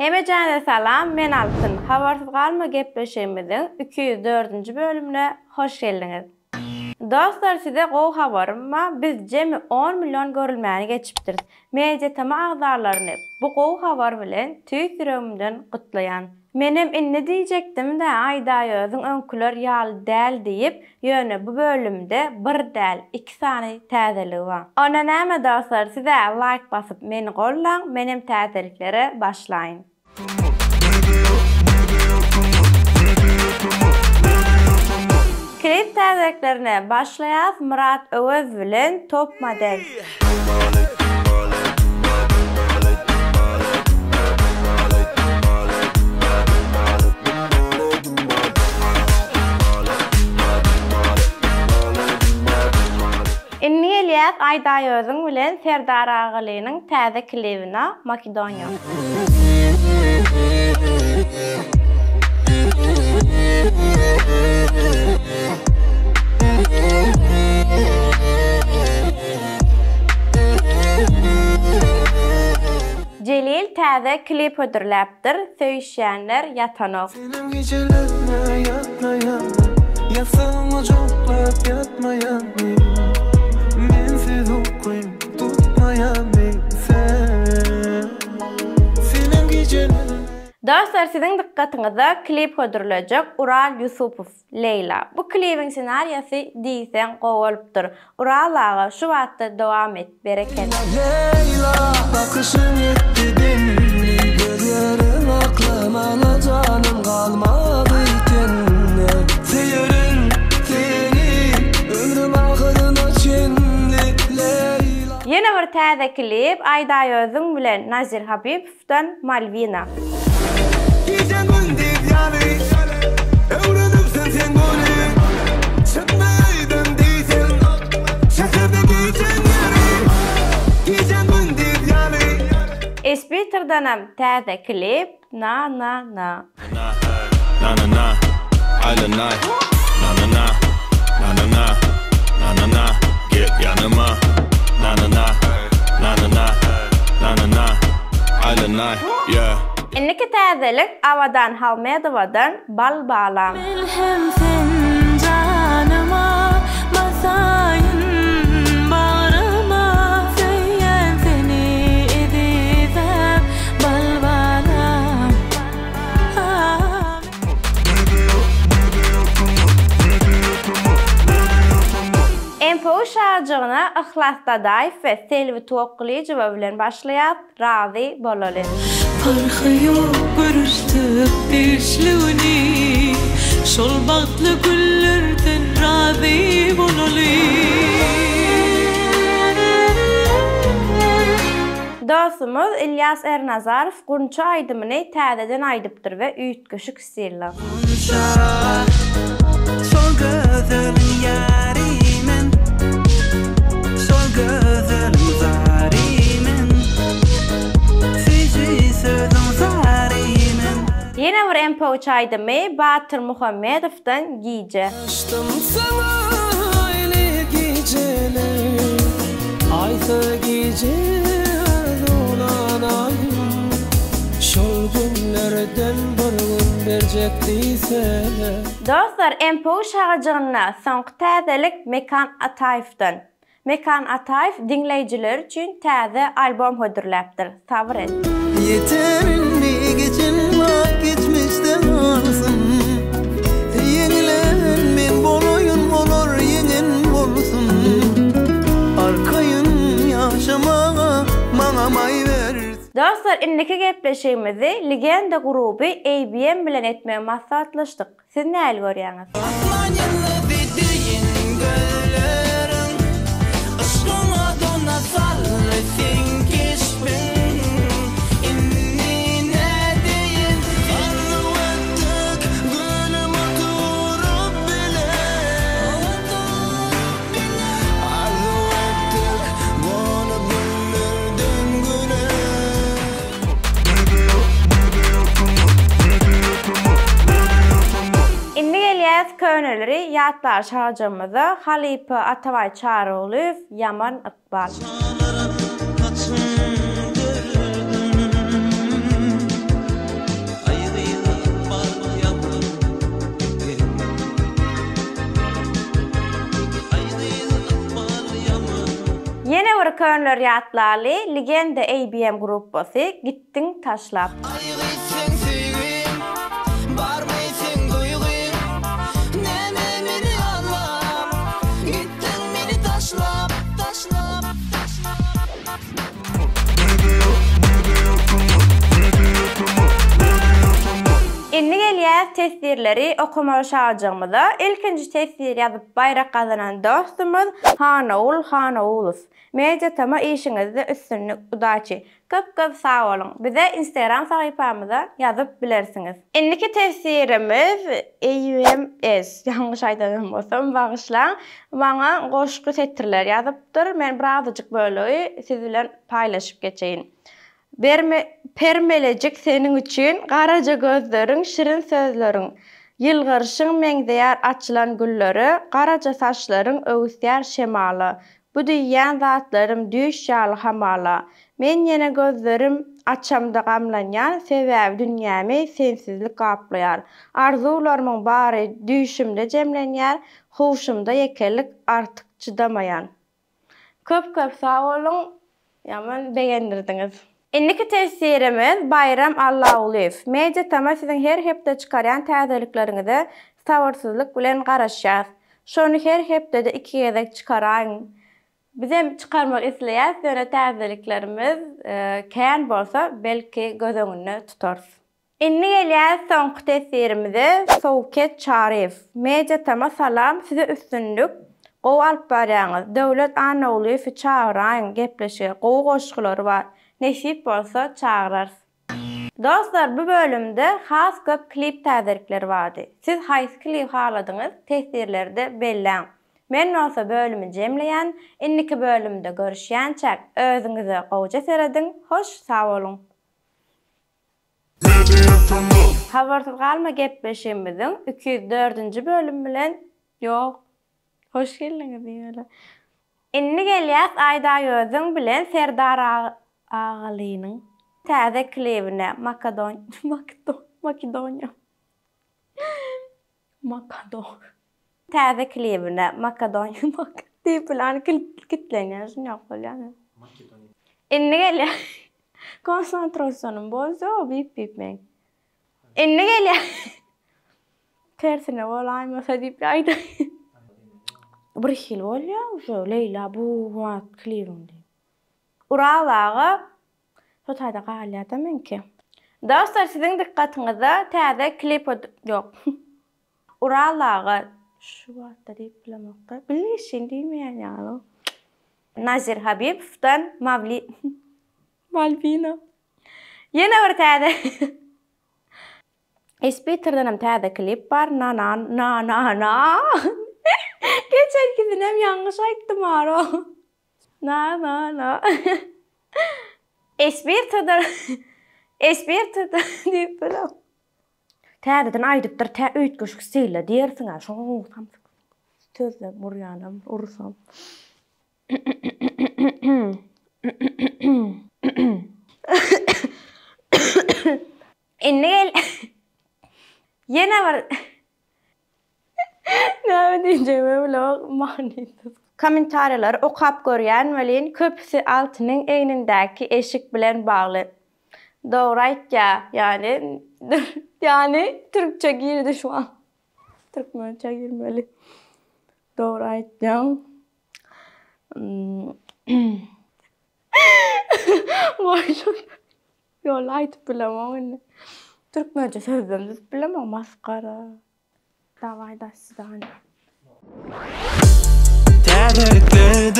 Hemejänize salam men Altyn. Habarsyz galma gepleşigimiziň 204-nji bölümine hoş geldiňiz. Dostlar size gowy habarym bar biz jemi on million görülmäni geçipdiris. Mediatama agzalaryny bu gowy habar bilen tüýs ýüregimden gutlaýan. Menem indi diýjekdim-dä Aýdaýözüň öňküler ýaly däl diýip, ýöne bu bölümde bir däl, iki sany täzeligi bar. Onda näme dostlar sizä laýk basyp meni gollaň menem täzeliklere başlaýyn. Klip täzeliklerine başlaýas Myrat Öwez bilen Top Model. Indi gelýäs Aýdaýözüň bilen Serdar Agalynyň täze klibine Makedoniýa. Jelil täze klip hödürläpdir, Söýüşýänler ýatanok. Senem gijelerine ýatlaýan Ýassygyňy joklap ýatmaýanmy Mensiz ukym tutmaýanmy sen Senem gijelerine. Dostlar siziň dykgatyňyza klip hödürlejek Ural Ýusupow. Leýla. Bu klibiň senariýasy diýseň gowy bolupdyr. Ural aga şu batda dowam et. Berekella. Leýla bakyşyň etdi demli Gözleriň aklamana janym galmady tende Söýerin seni ömrüm ahyryna çenli Leýla. Ýene bir täze klip Aýdaýözüň bilen Nazir Habibow Ýurtdan Malwina. Gije gündiz ýaly öwrenipsiň sen muny Çykma öýden diýseň şäherde gijeň ýeri Gije gündiz ýaly. Espiterdanam täze klip na na na. Indiki täzelik Abadan Halmedowadan Bal balam. Melhem sen janyma basaýyn bagryma söýýän seni ezizem bal balam. MPU şajygyna Yhlas Dadaýew we Selbi Tuwakgylyjowa bilen başlaýas, Razy bolaly. Parhy ýok görüşdik degişligini, Şol bagtly günlerden razy bolaly. Dostumyz Ylýas Ernazarow Gunça aýdymyny täzeden aýdypdyr we üýtgeşik stilda. Gunça, şol gözeliň ýary men, Şol gözeliň zary men, Süýji sözüň sary men. Ýene bir MPUç aýdymy Batyr Muhammedowdan Gije. Açdym saňa aýly gijeler, Aýsa gije dolanaýyn. Şol günlerden bir gün berjek diýseler. Dostlar MPU şagajygynda soňky täzelik Mekan Ataýewden. Mekan Ataýew diňleýjileri üçin täze albom hödürläpdir. Sabyr et. Ýeter indi geçen wagt geçmişde galsyn Ýeňilen men bolaýyn olar ýeňen bolsun Arkaýyn ýaşamaga maňa maý bersin. Dostlar indiki gepleşigimizi Legenda gruby ABM bilen etmegi maslahatlaşdyk. Siz nähili görýäňiz? Asman ýyldyzy deýin gözleriň, Yşkyňa dona saldy seň keşbiň. Indi nädeýin? Arzuw etdik günüm oturyp bile. Arzuw etdik bolup güllerden güle. Indi gelýäs köneleri ýatlar şajygymyza halypa Atabaý Çarygulyýew Ýaman ykbal. Çalaryp saçyn dördüm. könleri ýatlaly, Legenda ABM gruppasy, Gitdiň taşlap. Aýgy seň söýgiň, barmy seň duýgyň, Näme meni aldap, gitdiň meni taşlap, taşlap, taşlap. Indi gelýäs teswirleri okamaly şajygymyza. Ilkinji teswir ýazyp baýrak gazanan dostumyz Hanogul Hanogulow. Media tm işiňizde üstünlik udaçi. Köp köp sag boluň. Bize instagram sahypamyza ýazyp bilersiňiz. Indiki teswirimiz AUMS ýalňyş aýdanam bolsam bagyşlaň. Maňa goşgy setirler ýazypdyr. Men birazajyk bölegi siz bilen paýlaşyp geçeýin. Berme permelejik seniň üçin garaja gözleriň şirin sözleriň. Ýylgyryşyň meňzeýär açylan güllere, garaja saçlaryň öwüsýär şemala. Bu diýýän zatlarym düýş ýaly hamala. Men ýene gözlerim açamda gamlanýan, sebäbi dünýämi sensizlik gaplaýar. Arzuwlarymyň bary düýşümde jemlenýär, huşumda ýekelik artyk çydamaýan. Köp köp sag boluň, ýaman begendirdiňiz. Indiki teswirimiz Baýram Allagulyýew. Media Tama siziň her hepde çykarýan täzelikleriňize sabyrsyzlyk bilen garaşýas. Şony her hepdede iki gezek çykaraýyň. Bizem çykarmak isleýäs ýöne täzeliklerimiz kän bolsa belki göz öňünde tutarys. Indi gelýäs soňky teswirimize Sowket Çaryýew. Media Tama salam size üstünlik. Gowy alyp barýaňyz. Döwlet Annagulyýewi çagyraýyň gepleşige gowy goşgulary bar. Nesip bolsa çagyrarys. Dostlar bu bölümde has köp klip täzelikleri bardy. Siz haýsy klibi haladyňyz teswirlerde belläň. Men bolsa bölümi jemleýän indiki bölümde görüşýänçäk özüňize gowja serediň hoş sag boluň. Habarsyz galma gepleşigimiziň 204-nji bölümi bilen ýok. Hoş geldiňiz diýmeli. Indi gelýäs Aýdaýözüň bilen Serdar Agalynyň täze klibine Makadon Makadon Makedoniýa Makadon täze klibine Makedoniýa mak diýip bilen kitlenýän şunýak bolýan. Indi gelýär. Konsantrasýonym bozýa bip bip meň. Indi gelýär. Tersine bolaýmasa diýip aýdaýyn. Bir hili bolýa uje Leýla bu wagt klibiň diýip. Ural aga şo taýda galýada meňki. Dostlar siziň dykgatyňyza täze klip ýok. Ural aga şu wagtda diýip bilemokda. Bilgeşin diýmeýän ýaly. Nazir Habibowdan Mawli Malwina. Ýene bir täze Espiterdenem täze klip bar na na na na na Geçenkisinem ýalňyş aýtdym aro. Na na na Espiterden Espiterden diýip bilemok. Täzeden aýdypdyr tä üýtgeşik stilde diýersiň-ä şo samsyk sözlem urýanam ursam. Indi gel ýene bir Näme diýjegimi bilemok manysyz. Kommentariýalary okap görýän welin köpüsi Altynyň egnindäki eşik bilen bagly. Dogry aýtýa ýani ýani türkçe girdi şu an. Türkmençe girmeli. Dogry aýtýaň. Goýşun. Ýoly aýdyp bilemok indi. Türkmençe sözlem düzüp bilemok masgara. Daway da swidanýa. Täzelikler.